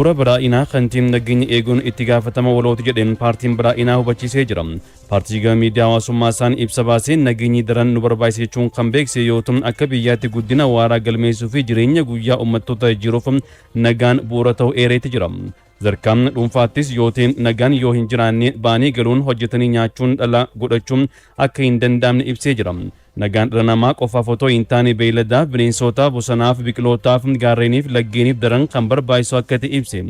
Bu'uura badhaadhinaa kan ta'e nageenya eeguun itti gaafatama walooti jedheen paartiin badhaadhinaa hubachiisee jira. Paartii gama miidiyaa hawaasummaa isaan ibsa baaseen nageenyi daran nu barbaachisa jechuun kan beeksise yoo ta'u, akka biyyaatti guddina waaraa galmeessuu fi jireenya guyyaa uummattoota jijjiiruuf nagaan bu'uura ta'uu eereeti jira. Sadarkaan dhuunfaattis yoo ta'e nagaan yoo hin jiraanne baanii galuun, hojjetanii nyaachuun, dhala godhachuun akka hin danda'amne ibsee jira. Nagaan dhala namaa qofaaf otoo hin taane beeyladaaf, bineensotaaf, bosonaaf, biqilootaaf, gaarreeniif, laggeeniif daran kan barbaachisu akka ta'e ibse.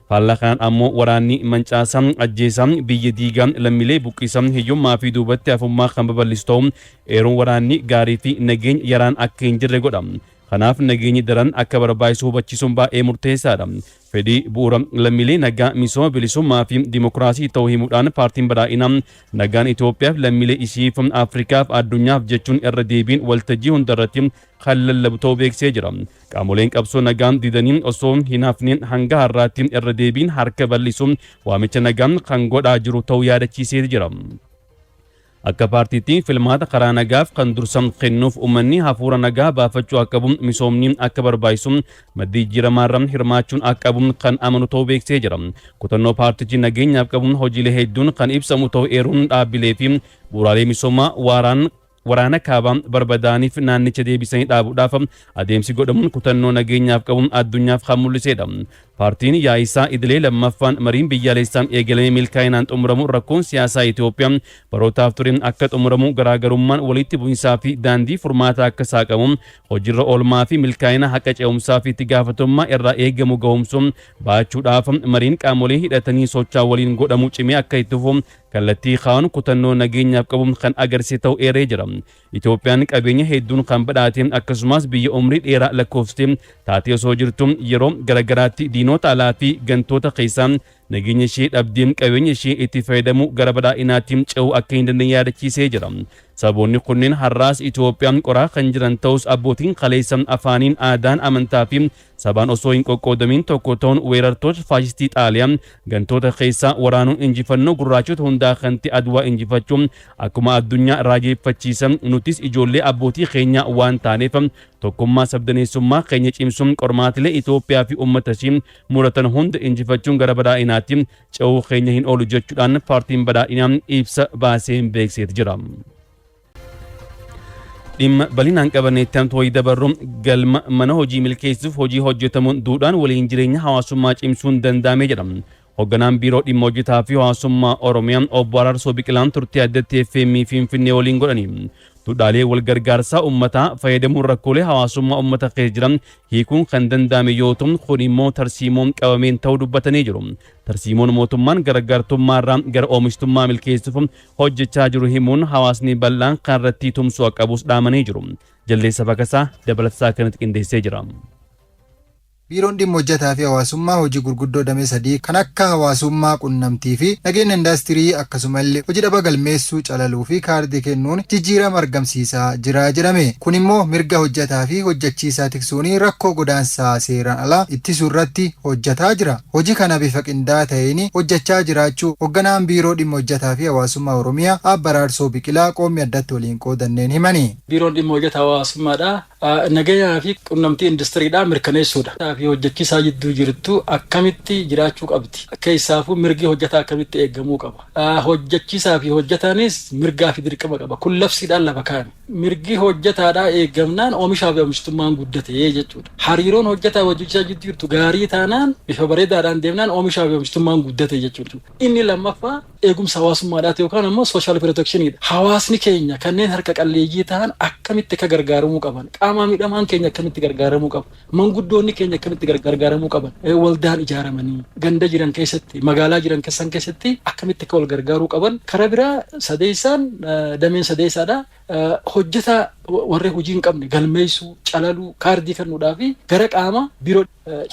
Faallaa kanaan ammoo waraanni mancaasaa, ajjeesaa, biyya diigaa, lammiilee buqqisaa, hiyyummaa fi duubatti hafummaa kan babal'isu ta'u eeruun, waraanni gaarii fi nageenya yaraan akka hin jirre godha. Kanaaf nageenyi daran akka barbaachisu hubachiisuun baay'ee murteessaadha. Fedhii bu'uura lammiilee nagaa, misooma, bilisummaa fi dimokiraasii ta'uu himuudhaan, paartiin badhaadhinaa nagaan Itoophiyaaf, lammiilee ishiif, Afrikaaf, addunyaaf jechuun irra deebiin waltajjii hundarratti kan lallabu ta'uu beeksisee jira. Qaamoleen qabsoo nagaa didanii osoo hin hafne hanga har'aatti irra deebiin harka bal'isuun waamicha nagaa kan godhaa jiru ta'uu yaadachiisee jira. Akka paartiitti filmaata karaa nagaaf kan dursa kennuuf, uummanni hafuura nagaa baafachuu akka qabu, misoomni akka barbaachisu, maddii jijjiiramaarra hirmaachuun akka qabu kan amanu ta'uu beeksisee jira. Kutannoo paartichi nageenyaaf qabu hojiilee hedduun kan ibsamu ta'uu eeruun, dhaabbilee fi bu'uuraalee misoomaa waaraan waraana kaabaa barbadaaniif naannicha deebisanii dhaabuudhaaf adeemsi godhamuun kutannoo nageenyaaf qabu addunyaaf kan mul'isedha. Paartiin yaa'isaa idilee lammaffaan mariin biyyaalessaa eegalamee milkaa'inaan xumuramu, rakkoon siyaasaa Itoophiyaa barootaaf ture akka xumuramu, garaagarummaan walitti bu'insaa fi daandii furmaataa akka saaqamu, hojiirra oolmaa fi milkaa'ina haqa ce'umsaa fi itti gaafatamummaa irraa eegamu ga'umsuun baachuudhaaf mariin qaamolee hidhatanii socho'an waliin godhamu cimee akka itti fufu kallattii kaa'uun kutannoo nageenyaaf qabu kan agarsiise ta'uu eeree jira. Itoophiyaan qabeenya hedduun kan badhaate, akkasumas biyya umrii dheeraa lakkoofsite taatee osoo jirtu, yeroo garagaraatti diinota alaa fi gantoota keessaa nageenya ishee dhabdee qabeenya ishee itti fayyadamu gara badhaadhinaatti ce'uu akka hin dandeenye yaadachiisee jira. Sababoonni kunneen har'aas Itoophiyaan qoraa kan jiran ta'us, abbootiin kaleessa afaaniin, aadaan, amantaa fi sabaan osoo hin qoqqoodamin tokko ta'uun weerartoota faashistii Xaaliyaa gantoota keessaa waraanuun injifannoo gurraachota hundaa kan ta'e Adwaa injifachuun akkuma addunyaa raajeffachiisan, nutis ijoollee abbootii keenyaa waan taaneef tokkummaa sabdaneessummaa keenya cimsuun qormaatilee Itoophiyaa fi uummata ishii mudatan hunda injifachuun gara badhaadhinaatti ce'uu keenya hin oolu jechuudhaan paartiin badhaadhinaa ibsa baaseen beeksiseet jira. Dhimma bal'inaan qabanneetti hamtu wayii dabarru, galma mana hojii milkeessuuf hojii hojjetamuun duudhaan waliin jireenya hawaasummaa cimsuun danda'ame jedha. Hoogganaan biiroo dhimma hojjetaa fi hawaasummaa Oromiyaa obbo Araarsoo Biqilaan turtii addatti FM Finfinnee waliin godhani. Duudhaalee wal gargaarsaa uummataa fayyadamuun rakkoolee hawaasummaa uummata keessa jiran hiikuun kan danda'ame yoo ta'u, kun immoo tarsiimoon qabameen ta'uu dubbatanii jiru. Tarsiimoon mootummaan gargaartummaa irraa gara oomishtummaa milkeessuuf hojjechaa jiru himuun, hawaasni bal'aan kan irratti tumsuu akka qabus dhaamanii jiru. Jaldeessa Bakasaa dabalataa kanatti qindeessee jira. Biiroon dhimma hojjetaa fi hawaasummaa hojii gurguddoo damee sadii kan akka hawaasummaa, qunnamtii fi nageenya indaastirii, akkasumallee hojii dhaba galmeessuu, calaluu fi kaardii kennuun jijjiirama argamsiisaa jira jedhame. Kun immoo mirga hojjetaa fi hojjechiisaa tiksuun rakkoo godaansaa seeraan alaa ittisuu irratti hojjetaa jira. Hojii kana bifa qindaa'aa ta'een hojjechaa jiraachuu hoogganaan biiroo dhimma hojjetaa fi hawaasummaa Oromiyaa Aabba Araarsoo Biqilaa qoomni addatti waliin qoodanneen himani. Biiroon dhimma hojjetaa hawaasummaadha. Nageenyaa fi qunnamtii industiriidhaa mirkaneessuudha. Fi hojjechiisaa jidduu jirtu akkamitti jiraachuu qabdi? Keessaafuu mirgi hojjetaa akkamitti eegamuu qaba? Hojjechiisaa fi hojjetaanis mirgaa fi dirqama qaba. Kun labsiidhaan lafa kaa'ame. Mirgi hojjetaadhaa eegamnaan oomishaa fi oomishtummaan guddate jechuudha. Hariiroon hojjetaa fi hojjechiisaa jidduu jirtu gaarii taanaan, bifa bareedaadhaan deemnaan, oomishaa fi oomishtummaan guddate jechuudha. Inni lammaffaa eegumsa hawaasummaadhaati yookaan ammoo social protectioniidha. Hawaasni keenya kanneen harka qalleeyyii ta'an akkamitti akka gargaaramuu qaban, qaama miidhamaan keenya akkamitti gargaaramuu qabu, manguddoonni keenya akkamitti gargaaramuu qaban, waldaan ijaaramanii ganda jiran keessatti, magaalaa jiran keessan keessatti akkamitti akka wal gargaaruu qaban. Karaa biraa sadeessaan, dameen sadeessaadha. Hojjetaa warreen hojii hin qabne galmeessuu, calaluu, kaardii kennuudhaa fi gara qaama biiroo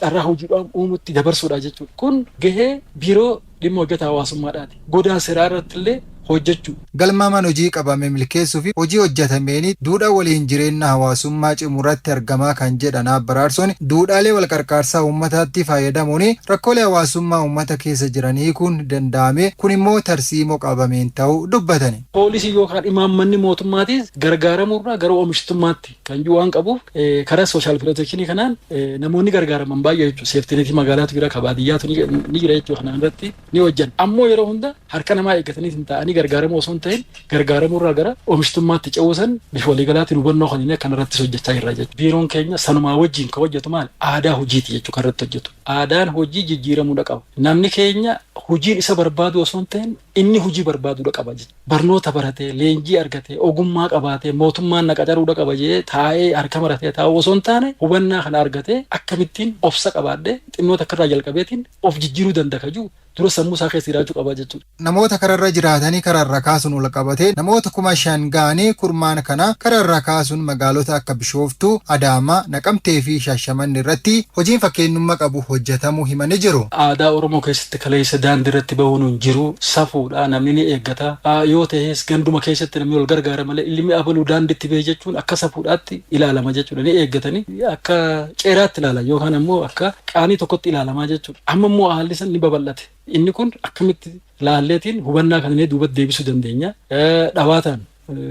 carraa hojiidhaan uumutti dabarsuudha jechuudha. Kun gahee biiroo dhimma hojjetaa hawaasummaadhaati. Godaansa seeraa irratti illee hojjechuu. Galmaamaan hojii qabame milkeessuu fi hojii hojjetameen duudhaa waliin jireenya hawaasummaa cimurratti argamaa kan jedhan Baraarsoon, duudhaalee wal qarqaarsaa uummataatti fayyadamuun rakkoolee hawaasummaa uummata keessa jiran hiikuun danda'ame, kun immoo tarsiimoo qabameen ta'uu dubbatani. Poolisii yookaan imaammanni mootummaatis gargaaramurraa gara oomishtummaatti kan jiru waan qabuuf, karaa social protection kanaan namoonni gargaaraman baay'ee jechuudha. Safety net magaalaatu jira, ka baadiyyaatu ni jira jechuudha. Kanaan irratti ni hojjan. Ammoo yeroo hunda harka namaa eeggatanii hin ta'anii gargaaramuu osoo hin ta'in, gargaaramurraa gara oomishtummaatti ce'uusan bifa waliigalaatiin hubannoo kan inni kan irrattis hojjechaa jirra jechuudha. Biiroon keenya sanumaa wajjin kan hojjetu maali? Aadaa hojiiti jechuudha kan irratti hojjetu. Aadaan hojii jijjiiramuudha qaba. Namni keenya hojiin isa barbaadu osoo hin ta'in, inni hojii barbaaduudha qaba jechuudha. Barnoota baratee, leenjii argatee, ogummaa qabaatee, mootummaan na qacaruudha qaba jee taa'ee harka maratee taa'uu osoo hin taane, hubannaa kana argatee akkamittiin obsa qabaadhee xinnoota akkarraa jalqabeetiin of jijjiiruu danda'a kajuu dura sammuu isaa keessa jiraachuu qaba jechuudha. Namoota kararra jiraatanii kararra kaasuun wal qabatee namoota 5,000 ga'anii kurmaan kana kararra kaasuun magaalota akka Bishooftuu, Adaamaa, Naqamtee fi Shaashamanni irratti hojiin fakkeenyummaa qabu hojjetamuu himanii jiru. Aadaa Oromoo keessatti kaleessa daandii irratti bahuun hin jiru, safuudha, namni ni eeggata. Yoo ta'es ganduma keessatti namni wal gargaara malee, ilmi abaluu daandiitti bahe jechuun akka safuudhaatti ilaalama jechuudha. Ni eeggatanii akka ceeraatti ilaalan yookaan ammoo akka qaanii tokkotti ilaalamaa jechuudha. Amma immoo haalli san ni babal'ate. Inni kun akkamitti laalleetiin hubannaa kana duubatti deebisuu dandeenya? Dhawaataan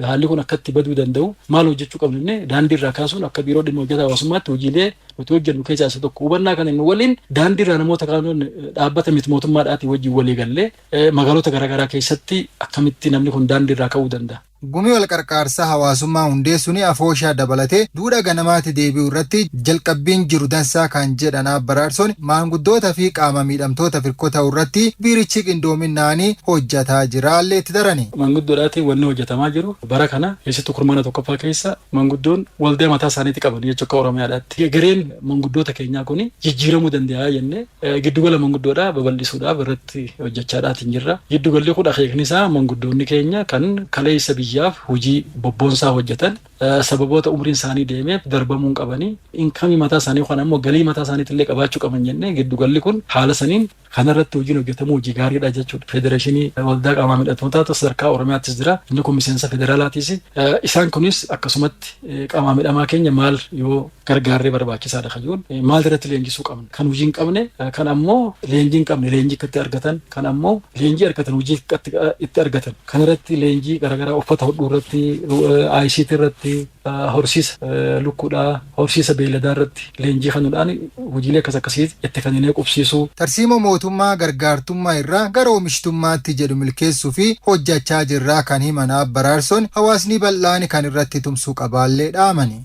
haalli kun akkatti baduu danda'u maal hojjechuu qabnu inni daandii irraa kaasuun akka biiroo dhimma hojjetaa hawaasummaatti hojiilee nuti hojjennu keessaa isa tokko. Hubannaa kana inni waliin daandii irraa namoota kaanoon dhaabbata miti mootummaadhaatiin wajjin walii gallee magaalota garaagaraa keessatti akkamitti namni kun daandii irraa ka'uu danda'a? Gumii wal qarqaarsaa hawaasummaa hundeessuun afooshaa dabalatee duudhaa ganamaatti deebi'uu irratti jalqabbiin jiru dansaa kan jedhan Baraarsoon, maanguddoota fi qaama miidhamtoota firkoo ta'uu irratti biirichi qindoominaan hojjetaa jiraallee itti darani. Maanguddoodhaatiin wanni hojjetamaa jiru bara kana keessattuu kurmaana tokkoffaa keessa maanguddoon waldaa mataa isaaniitti qaban jechuudha akka Oromiyaadhaatti. Gareen maanguddoota keenyaa kun jijjiiramuu danda'a jennee giddugala maanguddoodhaa babal'isuudhaaf irratti hojjechaadhaatiin jirra. Giddugalli kun akeekni isaa maanguddoonni keenya kan kaleessa biyyaaf hojii bobboonsaa hojjetan sababoota umriin isaanii deemeef darbamuu qabanii, income mataa isaanii yookaan ammoo galii mataa isaaniitti illee qabaachuu qaban jennee giddugalli kun haala saniin kanarratti hojiin hojjetamu hojii gaariidha jechuudha. Federeeshinii waldaa qaamaa miidhamtootaatu sadarkaa Oromiyaattis jira. Inni kun miseensa federaalaatiis. Isaan kunis akkasumatti qaamaa miidhamaa keenya maal yoo gargaarree barbaachisaadha kajuun, maal irratti leenjisuu qabna, kan hojii hin qabne, kan ammoo leenjii hin qabne leenjii akkatti argatan, kan ammoo leenjii argatan hojii itti argatan kanarratti leenjii garaagaraa uffata hodhuu irratti, ICT irratti, horsiisa lukkuudhaa, horsiisa beeyladaa irratti leenjii kanuudhaan hojiilee akkas akkasii itti kanneen qubsiisuu. Tarsiimoo mootummaa gargaartummaa irraa gara oomishtummaatti jedhu milkeessuu fi hojjechaa jirraa kan himan Baraarsoon, hawaasni bal'aan kan irratti tumsuu qabaallee dhaamani.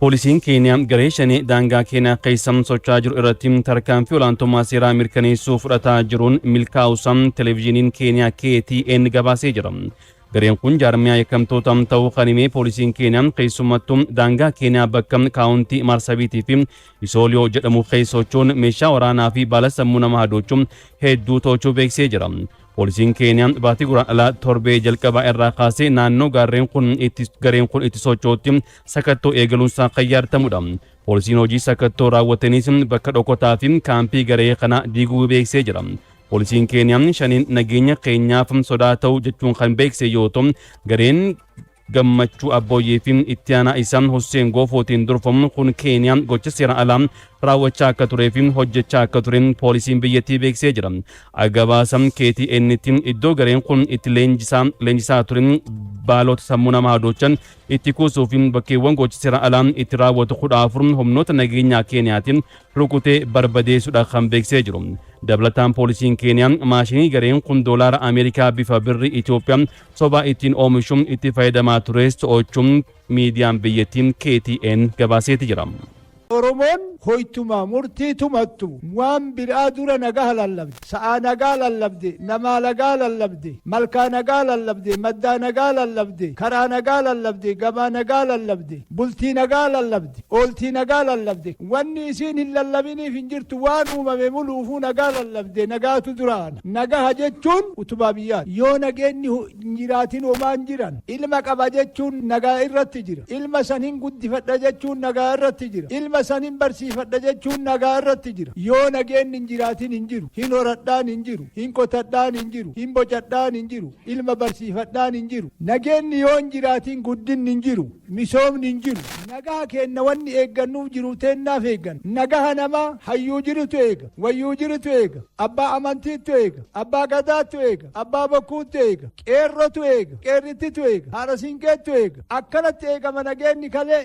Poolisiin Keeniyaa garee shanee daangaa Keeniyaa keessa socho'aa jiru irratti tarkaanfii olaantummaa seeraa mirkaneessuu fudhataa jiruun milkaa'uusaa televezyiiniin Keeniyaa KTN gabaasee jira. Gareen kun jaarmiyaa yakkamtoota ta'uu kan hime poolisiin Keeniyaa, keessumattuu daangaa Keeniyaa bakka kaawuntii Maarsabiitii fi Isooliyoo jedhamu keessa socho'uun meeshaa waraanaa fi baala sammuu nama hadoochuun hedduu to'achuu beeksisee jira. Poolisiin Keeniyaa baatii Guraandhalaa torbee jalqabaa irraa kaasee naannoo gaarreen kun itti gareen kun itti socho'utti sakattoo eegaluunsaa kan yaadatamudha. Poolisiin hojii sakattoo raawwataniis bakka dhokotaa fi kaampii garee kana diiguu beeksisee jira. Poolisiin Keeniyaa shaniin nageenya keenyaaf sodaa ta'u jechuun kan beeksise yoo ta'u, gareen Gammachuu Abbooyyee fi itti aanaa isaa Hussein Goofootiin durfamu kun Keeniyaa gocha seeraan alaa raawwachaa akka turee fi hojjechaa akka ture poolisiin biyyattii beeksisee jira. Gabaasa KTN'tti iddoo gareen kun itti leenjisaa ture, baalota sammuu nama hadoochan itti kuusuu fi bakkeewwan gocha seeraan alaa itti raawwatu 14 humnoota nageenyaa Keeniyaatiin rukutee barbadeessuudha kan beeksisee jiru. Dabalataan poolisiin Keeniyaa maashinii gareen kun doolaara Ameerikaa bifa birrii Itoophiyaa sobaa ittiin oomishuun itti fayyadamaa tures to'achuun miidiyaan biyyattiin KTN gabaaseeti jira. Oromoon hoytuma murtii tumattu waan biraa dura nagaa lallabde, sa'aa nagaa lallabde, namaa nagaa lallabde, malkaa nagaa lallabde, maddaa nagaa lallabde, karaa nagaa lallabde, gabaa nagaa lallabde, bultii nagaa lallabde, ooltii nagaa lallabde. Wanni isiin hin lallabiniif hin jirtu, waan uumame muluufuu nagaa lallabde. Nagaatu duraana. Nagaha jechuun utubaa biyyaati. Yoo nageenyi hin jiraatin homaan jiran. Ilma qaba jechuun nagaa irratti jira. Ilma san hin guddifadha jechuun nagaa irratti jira. Ilma Ilma sanin barsiifadha jechuun nagaa irratti jira. Yoo nageenni hin jiraatin hin jiru. Hin horadhaan hin jiru. Hin qotadhaan hin jiru. Hin bocadhaan hin jiru. Ilma barsiifadhaan hin jiru. Nageenni yoo hin jiraatin guddinni hin jiru. Misoomni hin jiru. Nagaa keenna wanni eeggannuuf jiru teennaaf eeggan. Nagaha namaa hayyuu jirutu eega. Wayyuu jirutu eega. Abbaa amantiitu eega. Abbaa gadaatu eega. Abbaa bokkuutu eega. Qeerrotu eega. Qeerrittitu eega. Haadha siinqeetu eega. Akkanatti eegama nageenni kalee.